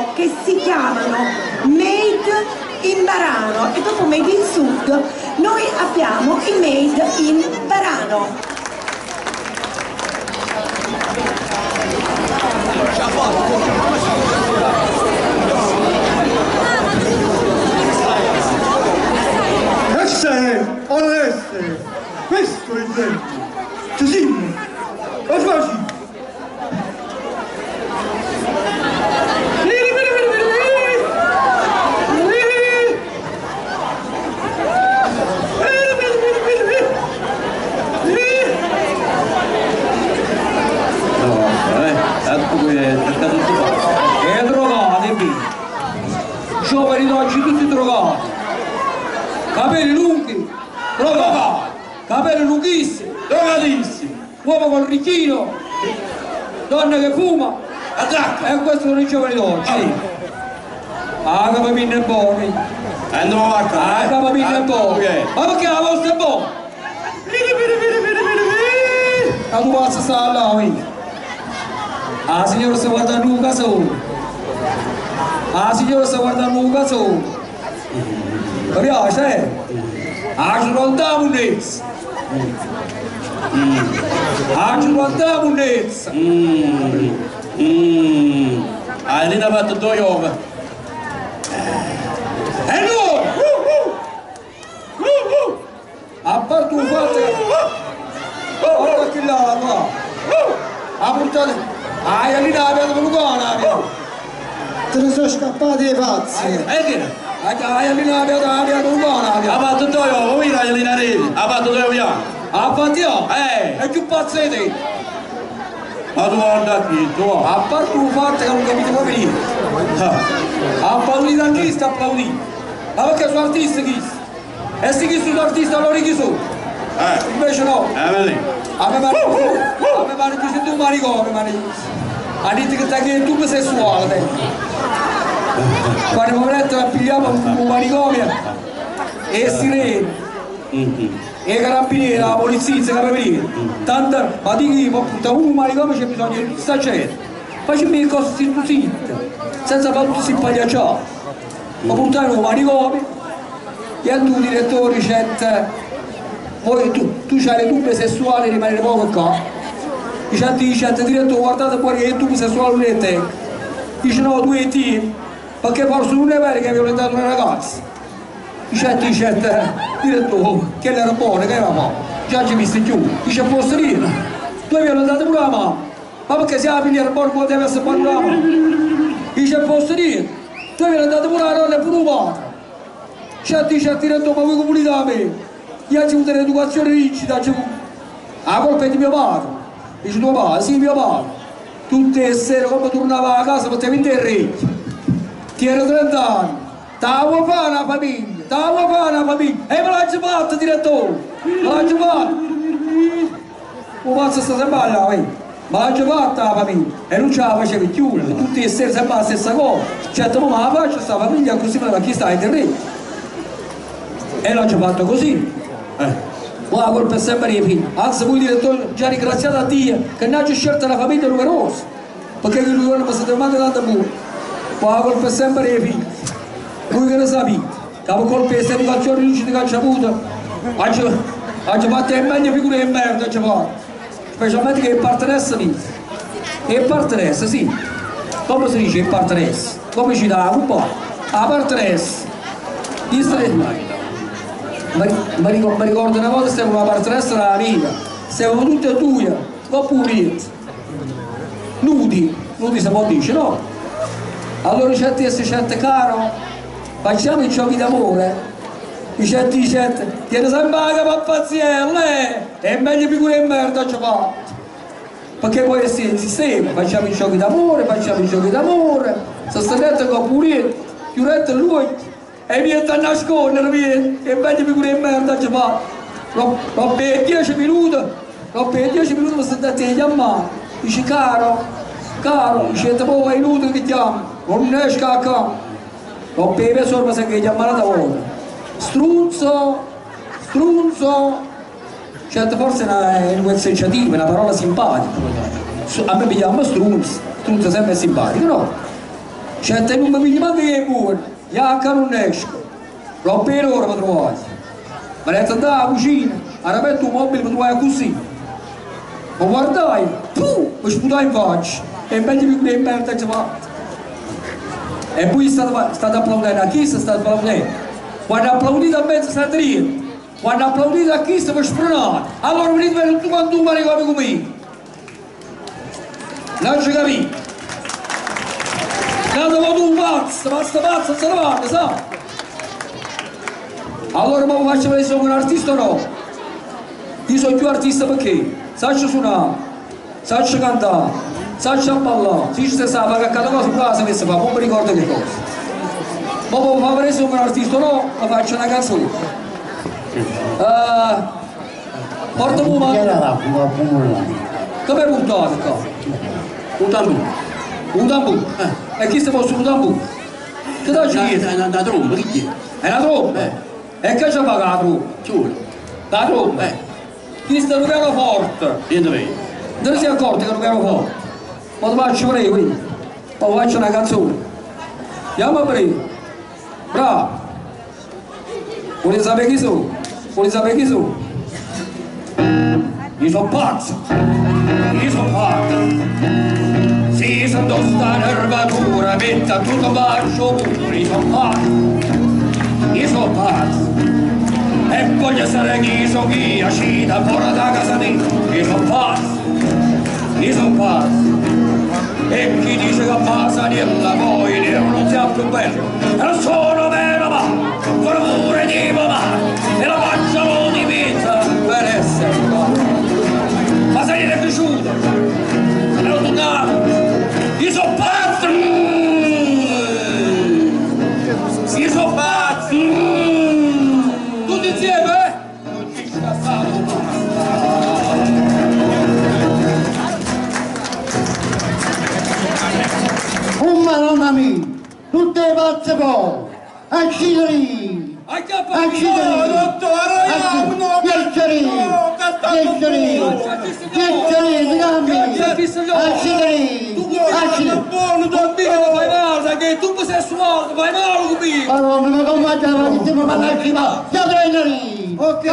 loro che si chiamano Made in Barano e dopo Made in Sud noi abbiamo il Made in Barano. Essere o non essere, questo è il tempo. Ci siamo, lo facciamo. No, è tutto fatto. E drogati, figlio. Giovani d'oggi tutti drogati. Capelli lunghi, drogati. Capelli lunghissimi, Drogatissimi. Uomo col ricchino, donna che fuma. Attacca. E questi sono i giovani d'oggi. Ah, capamino è buono. Andiamo a casa. Ah, capamino è buono. Ma perché la vostra è buona? La tua pazza sta là, vedi. Ah, signora sta guardando un casone. Ah, signora sta guardando un casone. Mi piace, eh? Ah, ci guardiamo un nezzo. Ah, ci guardiamo un nezzo. Ah, lì ha fatto due uova. E noi? A parte un fatto che... Guarda chi là, qua. Ha portato... Ah, lì l'aveva venuto, l'aveva. Te ne sono scappati i pazzi. E che? Ah, lì l'aveva venuto, l'aveva. Ha fatto due uova, voi la lì rete. Ha fatto due uova. Ha fatto io? Eh. E più pazzo di te. Ma tu guarda qui, tu. A parte un fatto che non capite proprio niente. Ha applaudito a chi sta applaudendo? Ma perché sono artisti chi? E se chi sono artisti allora chi sono? Invece no. Vedi. A me pare a me pare che sei tu manicomio, mi pare. Ha detto che te tu sessuale te. Quando mi letto pigliamo un manicomio e sirene. E i carabinieri, la polizia, i carabinieri. Tanto, ma di chi può portare un manicomio c'è bisogno di tutta sta gente. Facciamo le cose zitte zitte, senza fare tutti questi pagliacciati. Ma portare un manicomio e tu direttore dice voi tu, tu c'hai le tube sessuali rimanere poco qua. Dice, dice, direttore guardate fuori che tube sessuali non è te. Dice no, tu e ti, perché forse non è vero che hai violentato una ragazza. Dice, dice, direttore, che era buona, che era buona. Già ci visto giù. Dice, posso dire, tu hai violentato pure la mamma. Ma perché se la figlia era buona, deve essere buona la mamma. Dice, posso dire, tu hai violentato pure la nonna e pure il padre. Dice, dice, direttore, ma voi come a me? Io ho avuto un'educazione rigida, la colpa è di mio padre. Dice tuo padre, sì mio padre. Tutte le sere come tornava a casa mettevo in orecchie. Ti ero 30 anni. T'avevo fare una famiglia, t'avevo fare una famiglia. E me l'ha già fatta, direttore. Me l'ha già fatta. O pazzo sta sempre là, vedi. Me l'ha già fatta la famiglia. E non ce la faceva più, tutte le sere sempre la stessa cosa. Certo, ma la faccio sta famiglia così, ma chi sta in terreno? E l'ho già fatto così. La colpa è sempre dei figli. Anzi, voi direttore, già ringraziate a Dio che non ha scelto una famiglia numerosa. Perché lui non mi siete mai tanto pure. La colpa è sempre dei figli. Voi che ne sapete? Che per colpa di questa educazione rigida che ha avuto, ha fatto le meglio figure di merda, ci fatto. Specialmente che il partenesse lì. E il partenesse, sì. Come si dice il partenesse? Come ci dà un po'? La partenesse. Mi ricordo una volta stavamo alla partenessa della vita, stavamo tutti e due, oppure nudi, nudi si può dire, no? Allora c'è c'è caro, facciamo i giochi d'amore. Dice, dice, tiene sempre la capa pazziella, eh? È meglio figura di merda ci fa. Perché poi si insisteva, facciamo i giochi d'amore, facciamo i giochi d'amore, sono stato con pure, chiudete lui. E viene a nascondere, viene, e meglio figura di merda ci fa. Dopo 10 minuti, dopo 10 minuti mi sono andato a chiamare. Dice, caro, caro, dice, te poi è inutile che chiami, non esca a casa. Dopo mezz'ora mi sono chiamato da volta. Strunzo, strunzo. Certo, forse è un vezzeggiativo, è una parola simpatica. A me mi chiama strunzo, strunzo sempre è simpatico, no? Certe nun mi piglio manco che buono, io che non esco. L'ho appena ora mi trovate. Mi metto andare alla cucina, aperto un mobile mi trovai così. Mi guardai, puh, mi sputai in faccia. E meglio più che merda ci fatto. E poi state, state applaudendo, a chi state applaudendo? Quando applaudite a mezzo state ridendo. Quando applaudite a chi vi spronate. Allora venite per tutto quanto un manicomio con me. Non ci capite? Andate tu pazzo, pazzo, pazzo, se ne vanno, sa? Allora ma vi faccio vedere se sono un artista o no? Io sono più artista perché? Saccio suonare, saccio cantare, saccio ballare, se ci si sa fare cada cosa qua si mette fa, non mi ricordo che cosa. Ma poi fa vedere se sono un artista o no, ma faccio una canzone. Uh, porta un Che era la pula? Come è buttato qua? Un tamburo. Un tamburo? E chi si può su un tamburo? Che da ci chiede? Una, una tromba, che è? È una tromba? E che ci fa la tromba? Ci vuole. La tromba? Questo è un pianoforte. Niente bene. Non si è accorto che è un pianoforte. Ma ti faccio vedere quindi. Ma faccio una canzone. Andiamo a aprire. Bravo. Volete sapere chi sono? Volete sapere chi sono? Io sono pazzo. Io sono pazzo. Si sento sta nervatura, metta tutto bacio pure, io sono pazzo. Io sono pazzo. E voglio stare chi so chi, uscita fuori da casa mia. Io sono pazzo. Io sono pazzo. E chi dice che passa nella poi nero non sia più bello. E non sono meno male, sono pure di papà. E la faccia lo diventa per essere qua. Ma se è cresciuto, ero tornato. Io sono pazzo! Io sono pazzo! Tutti insieme, eh? Non ci scassavo. Oh madonna mia! Tutte le pazze poi! Accideri! Accideri! Dottore, no, Piaceri! Piaceri! Piaceri! Gambi! Accideri! Accideri! Buono, Bambino, fai male, sai che tu sei suonato, fai male comigo! Madonna, ma come facciamo? Ma stiamo parlando di... Ok!